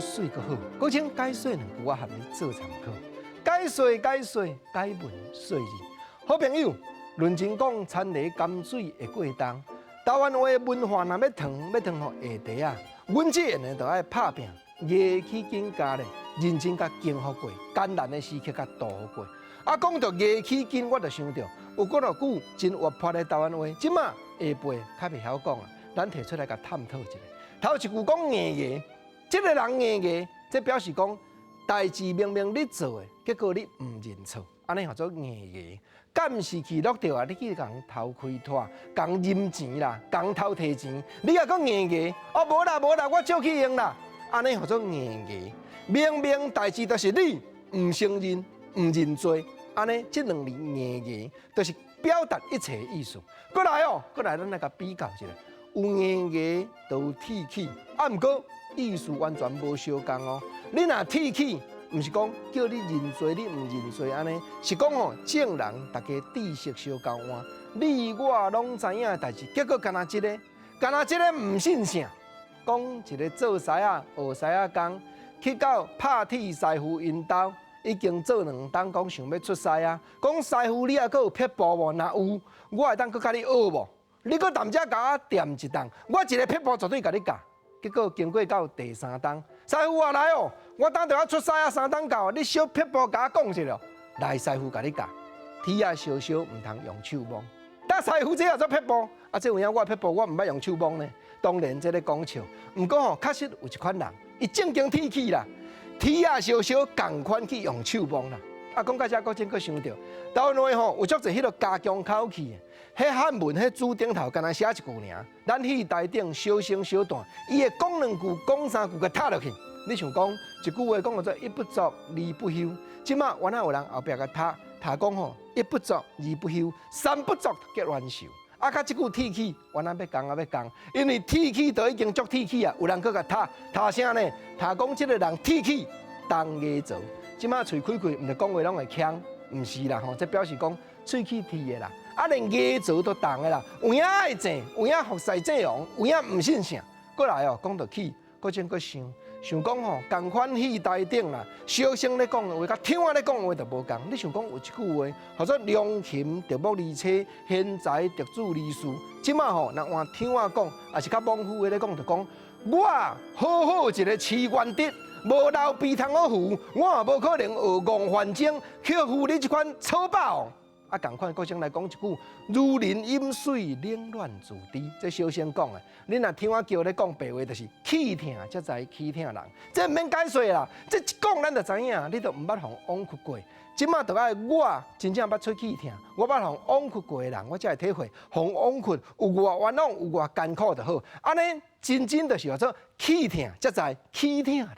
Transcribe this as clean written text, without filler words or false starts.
出媠閣好。閣請解說兩句，我含你做參考。解說解說，解文說字。好朋友，論真講，田螺鹹水會過冬。台灣話文化若欲傳，欲傳予下代啊，阮這個呢，就愛拍拚，硬起頸家咧，認真共經歷過，艱難的時刻共度過。啊，講到硬起頸，我就想著有幾落句真活潑的台灣話，這馬下輩較袂曉講啊，咱提出來共探討一下。頭一句講硬牙，這个人硬牙，這表示講代誌明明你做的，結果你毋認錯，按呢號做硬牙。監視器錄著啊，你去共偷開脫，共啉錢啦，共偷提錢，你猶閣硬牙？哦，無啦無啦，我借去用啦，按呢號做硬牙。明明代誌就是你毋承認、毋認罪，按呢這兩字硬牙，就是表達一切意思。閣來哦，閣來，咱來共比較一下，有硬牙就有鐵齒，啊，毋過意思完全無相仝哦。你若鐵齒，毋是講叫你認罪，你毋認罪按呢，是講吼，眾人大家知識相交換，你我攏知影的代誌，結果干焦這个，干焦這个毋信聖，講一个做師仔學師仔工，去到拍鐵師傅𪜶兜，已經做兩冬，講想欲出師啊，講師傅你猶閣有撇步無？若有，我會當閣共你學無？你閣踮遮共我踮一冬，我一个撇步絕對共你教。結果經過到第三冬，師傅啊來哦，我等著要出師啊，三冬到，你小撇步共我講一下，來師傅共你教，鐵仔燒燒毋通用手摸。但師傅這也做撇步，啊，這有影我撇步我毋捌用手摸呢。當然這咧講笑，毋過吼，確實有一款人，伊正經鐵齒啦，鐵仔燒燒仝款去用手摸啦。啊，講到這，閣真閣想著，台灣話吼有足濟彼个加強口氣的，彼漢文彼字頂頭干焦寫一句爾，咱戲台頂小聲小段，伊會講兩句、講三句，共踢落去。你想講一句話講叫做一不做二不休，這馬原來有人後壁共踢，踢講吼一不做二不休，三不做結冤仇。啊，佮這句鐵齒，原來欲仝啊欲仝，因為鐵齒都已經足鐵齒啊，有人閣共踢，踢啥呢？踢講這个人鐵齒動牙槽。這馬喙開開，毋是講話攏會嗆，毋是啦吼，這表示講喙齒鐵的啦，啊連牙槽都動的啦，有影愛諍，有影服侍帝王，有影毋信聖，閣來哦，講著氣，閣真閣想，想講吼，仝款戲台頂啦，小聲咧講的話，佮聽仔咧講的話就無仝。你想講有一句話，號做良禽擇木而棲，賢才擇主而事。這馬吼，若換聽仔講，抑是較莽夫的咧講，就講我好好一个飼原德。無流鼻通好扶，我也無可能學戇范增去扶你這款草霸王。啊，仝款閣先來講一句：如人飲水，冷暖自知。這小聲講的，你若聽我叫咧講白話，就是齒疼才知齒疼人。這毋免解說啦，這一講咱就知影，你都毋捌予枉屈過。這馬就愛我真正捌喙齒疼，我捌予枉屈過的人，我才會體會，予枉屈有偌冤枉，有偌艱苦就好。按呢真真就是叫做齒疼才知齒疼人。